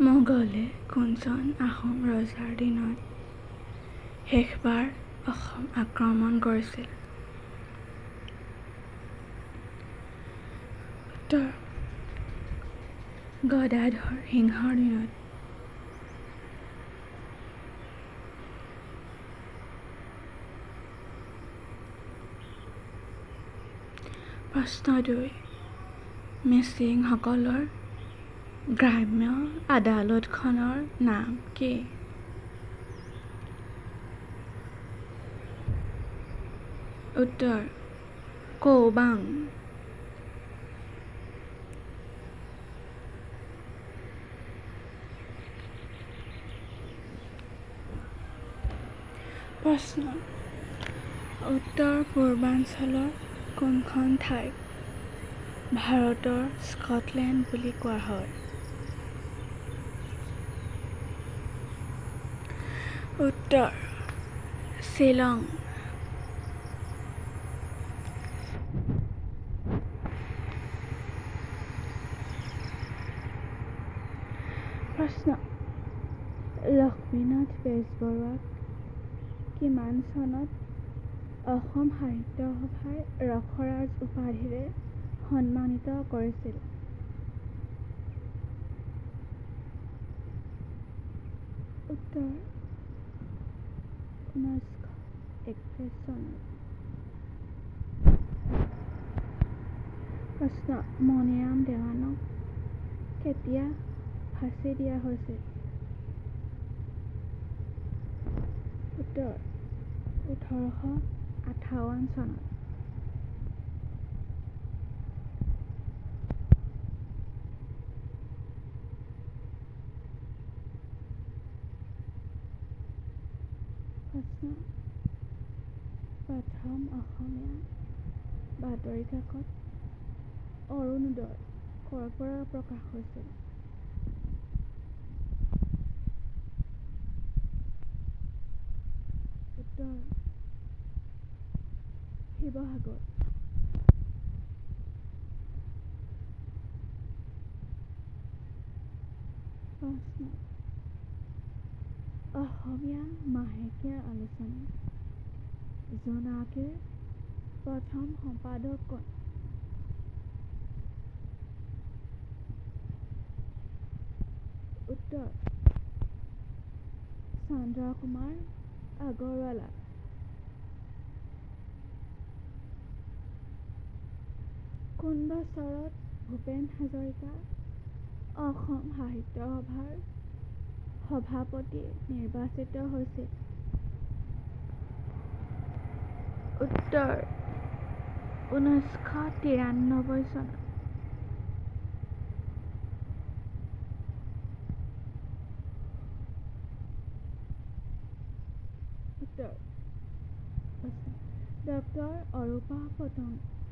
মোগলে কোনজন আহোম ৰজাৰ দিনত শেষবাৰ অসম আক্ৰমণ কৰিছিল? উত্তৰ গদাধৰ সিংহৰ দিনত। প্ৰশ্ন 2, মিচিংসকলৰ গ্ৰাম্য আদালতখনৰ নাম কি? উত্তৰ কৌবাং। প্ৰশ্ন, উত্তৰ পূৰ্বাঞ্চলৰ কোনখন ঠাইক ভাৰতৰ স্কটলেণ্ড বুলি কোৱা হয়? উত্তৰ শ্বিলং। প্ৰশ্ন, লক্ষ্মীনাথ বেজবৰুৱাক কিমান চনত অসম সাহিত্য সভাই ৰসৰাজ উপাধিৰে সন্মানিত কৰিছিল? উত্তৰ 1931 চনত। প্ৰশ্ন, মণিৰাম দেৱানক কেতিয়া ফাঁচী দিয়া হৈছিল? উত্তৰ 1858 চনত। প্ৰশ্ন, প্ৰথম অসমীয়া বাতৰি কাকত অৰুণোদয় ক'ৰ পৰা প্ৰকাশ হৈছিল? উত্তৰ শিৱসাগৰ। প্ৰশ্ন, অসমীয়া মাহেকীয়া আলোচনী জোনাকীৰ প্ৰথম সম্পাদক কোন? উত্তৰ চন্দ্ৰকুমাৰ আগৰৱালা। কোন বছৰত ভূপেন হাজৰিকা অসম সাহিত্য সভাৰ সভাপতি নিৰ্বাচিত হৈছিল? উত্তৰ 1993 চনত। উত্তৰ ডক্টৰ অৰূপা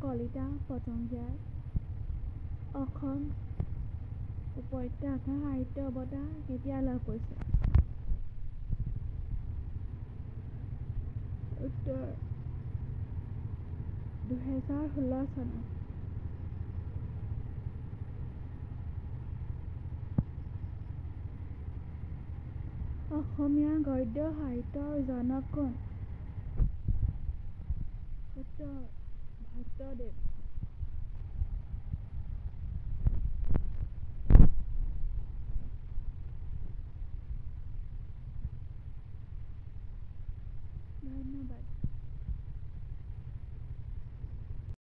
কলিতা পতংগীয়াই অসম উপত্যকা সাহিত্য বঁটা কেতিয়া লাভ কৰিছিল? উত্তৰ 2016 চনত। অসমীয়া গদ্য সাহিত্যৰ জনক কোন? উত্তৰ ভট্টদেৱ।